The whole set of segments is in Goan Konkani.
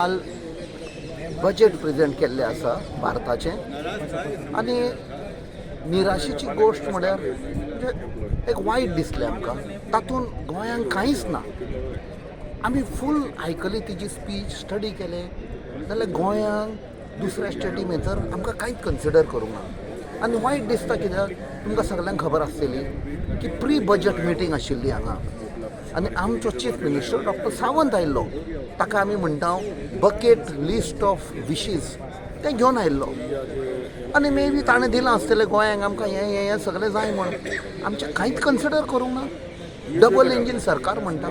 काल बजेट प्रेजेंट केल्लें आसा भारताचें आनी निराशेची गोश्ट म्हळ्यार म्हणजे एक वायट दिसलें आमकां. तातूंत गोंयांक कांयच ना. आमी फूल आयकली तिजी स्पीच, स्टडी केलें जाल्यार गोंयांक दुसऱ्या स्टेटी भितर आमकां कांयच कन्सिडर करूंक ना. आनी वायट दिसता कित्याक तुमकां सगल्यांक खबर आसतली की प्री बजट मिटींग आशिल्ली हांगा आनी आमचो चीफ मिनिस्टर डॉक्टर सावंत आयिल्लो. ताका आमी म्हणटा बकेट लिस्ट ऑफ विशीज, तें घेवन आयिल्लो आनी मे बी ताणें दिलां आसतलें गोंयांक आमकां हें हें हें सगळें जाय म्हूण. आमचें कांयच कन्सिडर करूंक ना. डबल इंजीन सरकार म्हणटा,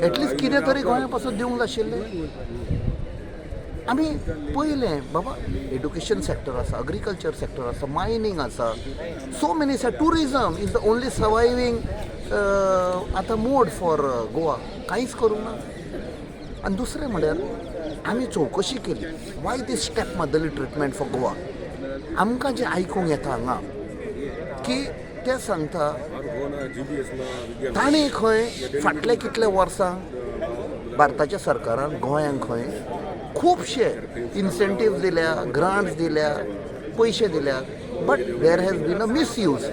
एटलिस्ट कितें तरी गोंया पासून दिवंक जाय आशिल्लें. आमी पयलें बाबा एडुकेशन सेक्टर आसा, अग्रीकल्चर सेक्टर आसा, मायनींग आसा, so many. Tourism is the only surviving आतां मोड फॉर गोवा. कांयच करूंक ना. आनी दुसरें म्हळ्यार आमी चवकशी केली, why this step motherly treatment for Goa? आमकां जें आयकूंक येता हांगा की ते सांगता तांणी खंय फाटले कितले वर्सां भारताच्या सरकारान गोंयांक खंय खुबशे इन्सेंटीव दिल्या, ग्रांट्स दिल्या, पयशे दिल्या, but there has been a misuse.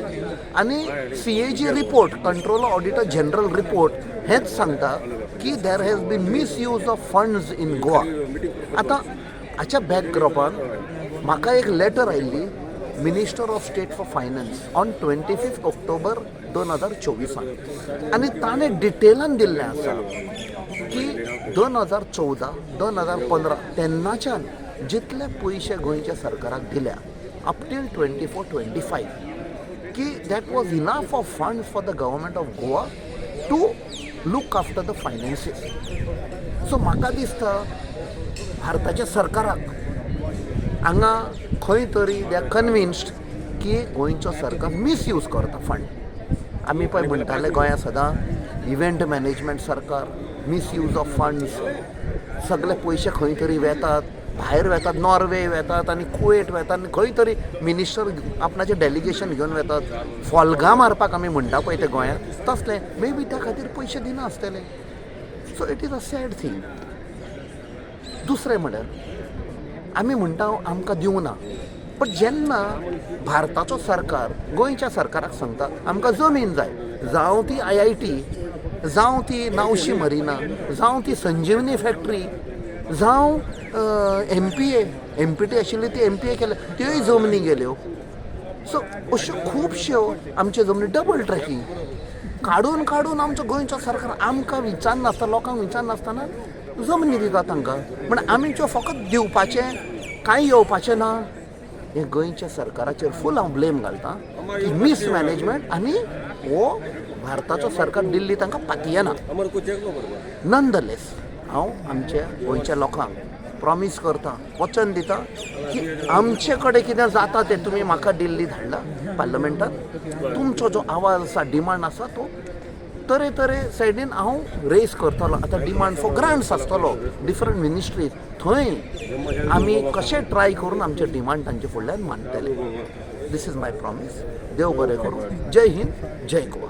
आनी CAG report, Controller Auditor General report हेंच सांगता की there has been misuse of funds in Goa. आतां हाच्या बॅकड्रॉपान म्हाका एक लेटर आयिल्ली Minister of State for Finance on 25 October 2024 आन आनी ताणें डिटेलान दिल्लें आसा की 2014, 2015 तेन्नाच्यान जितले पयशे गोंयच्या सरकाराक दिल्या up till 24-25 की that was enough of funds for the government of Goa to look after the finances. So म्हाका दिसता भारताच्या सरकाराक हांगा खंय तरी they are convinced की गोंयचो सरकार मिसयूज करता फंड. आमी पळय म्हणटाले गोंया सदां इव्हेंट मॅनेजमेंट सरकार, मिसयूज ऑफ फंड्स, सगळे पयशे खंय तरी वेतात, भायर वेतात, नॉर्वे वेतात आनी कुवेट वेतात आनी खंय तरी मिनिस्टर आपणाचें डेलिगेशन घेवन वेतात फोल्गां मारपाक. आमी म्हणटा पळय ते गोंयांत तसलें, मे बी त्या खातीर पयशे दिना आसतले. So it is a sad thing. दुसरें म्हळ्यार आमी म्हणटा आमकां दिवना, बट जेन्ना भारताचो सरकार गोंयच्या सरकाराक सांगता आमकां जमीन जाय, जावं ती आयआयटी, जावं ती नावशी मरिना, जावं ती संजीवनी फॅक्टरी, जावं एमपीए, एमपीटी आशिल्ली ती एमपीए केल्या, त्योय जमनी गेल्यो. सो अश्यो खुबश्यो आमच्यो जमनी डबल ट्रॅकिंग काडून काडून आमचो गोंयचो सरकार आमकां विचारनासतना, लोकांक विचारनासतना जमनी दिता तांकां. म्हण आमी त्यो फकत दिवपाचें, कांय येवपाचें ना. हें गोंयच्या सरकाराचेर फूल हांव ब्लेम घालता की मिसमॅनेजमेंट आनी हो भारताचो सरकार दिल्ली तांकां पातयेना. ननदलेस हांव आमच्या गोंयच्या लोकांक प्रॉमीस करता, वचन दिता की आमचे कडेन कितें जाता तें तुमी म्हाका दिल्ली धाडला पार्लमेंटात, तुमचो जो आवाज आसा, डिमांड आसा, तो तरेतरे सायडीन हांव रेज करतलो. आतां डिमांड फॉर ग्रांट्स आसतलो डिफरंट मिनिस्ट्रीज, थंय आमी कशें ट्राय करून आमचे डिमांड तांचे फुडल्यान मांडटले. This is my promise. देव बरें करूं. जय हिंद, जय गोवा.